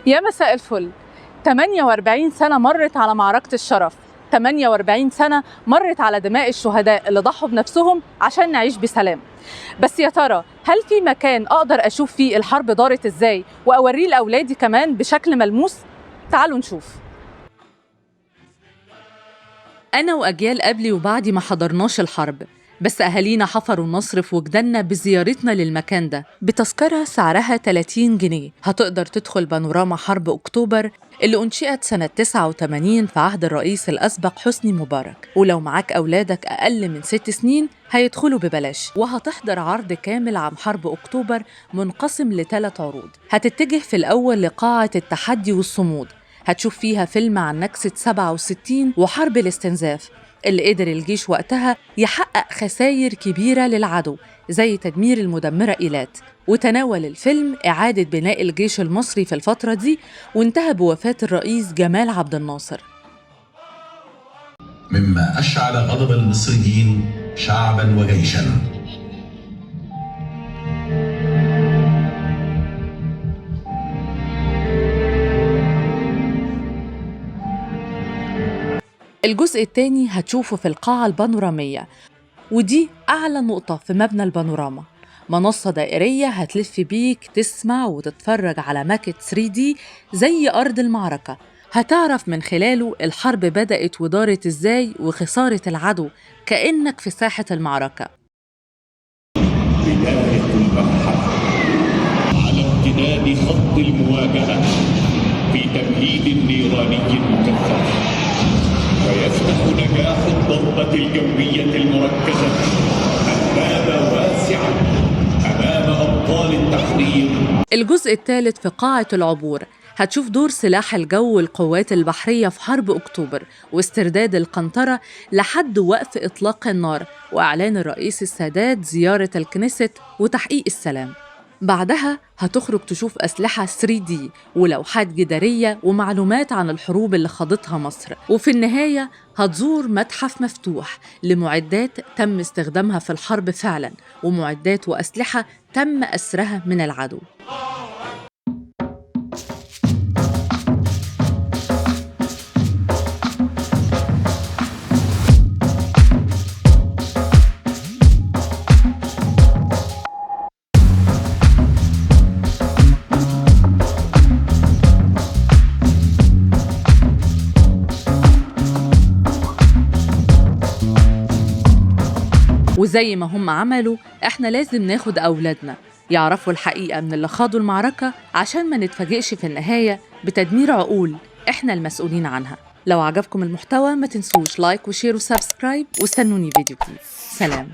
يا مساء الفل. 48 سنة مرت على معركة الشرف، 48 سنة مرت على دماء الشهداء اللي ضحوا بنفسهم عشان نعيش بسلام. بس يا ترى هل في مكان أقدر أشوف فيه الحرب دارت إزاي وأوريه لأولادي كمان بشكل ملموس؟ تعالوا نشوف. أنا وأجيال قبلي وبعدي ما حضرناش الحرب، بس أهالينا حفروا النصر في وجداننا بزيارتنا للمكان ده. بتذكرة سعرها 30 جنيه هتقدر تدخل بانوراما حرب أكتوبر اللي أنشئت سنة 89 في عهد الرئيس الأسبق حسني مبارك، ولو معاك أولادك أقل من 6 سنين هيدخلوا ببلاش، وهتحضر عرض كامل عن حرب أكتوبر منقسم ل3 عروض. هتتجه في الأول لقاعة التحدي والصمود، هتشوف فيها فيلم عن نكسة 67 وحرب الاستنزاف اللي قدر الجيش وقتها يحقق خسائر كبيرة للعدو زي تدمير المدمرة إيلات. وتناول الفيلم إعادة بناء الجيش المصري في الفترة دي، وانتهى بوفاة الرئيس جمال عبد الناصر. مما أشعل غضب المصريين شعبا وجيشا. الجزء الثاني هتشوفه في القاعة البانورامية، ودي أعلى نقطة في مبنى البانوراما، منصة دائرية هتلف بيك تسمع وتتفرج على ماكت 3D زي أرض المعركة، هتعرف من خلاله الحرب بدأت ودارت إزاي وخسارة العدو كأنك في ساحة المعركة. بداية المرحلة على امتداد خط المواجهة في تمهيد نيراني مكثف، ويفتح نجاح الضربة الجوية المركزة الباب واسعا أمام أبطال التحرير. الجزء الثالث في قاعة العبور هتشوف دور سلاح الجو والقوات البحرية في حرب أكتوبر واسترداد القنطرة لحد وقف إطلاق النار وإعلان الرئيس السادات زيارة الكنيست وتحقيق السلام. بعدها هتخرج تشوف أسلحة 3D ولوحات جدارية ومعلومات عن الحروب اللي خاضتها مصر، وفي النهاية هتزور متحف مفتوح لمعدات تم استخدامها في الحرب فعلا، ومعدات وأسلحة تم أسرها من العدو. وزي ما هم عملوا احنا لازم ناخد أولادنا يعرفوا الحقيقة من اللي خاضوا المعركة عشان ما نتفاجئش في النهاية بتدمير عقول احنا المسؤولين عنها. لو عجبكم المحتوى ما تنسوش like و share و subscribe، واستنوني فيديو جديد. سلام.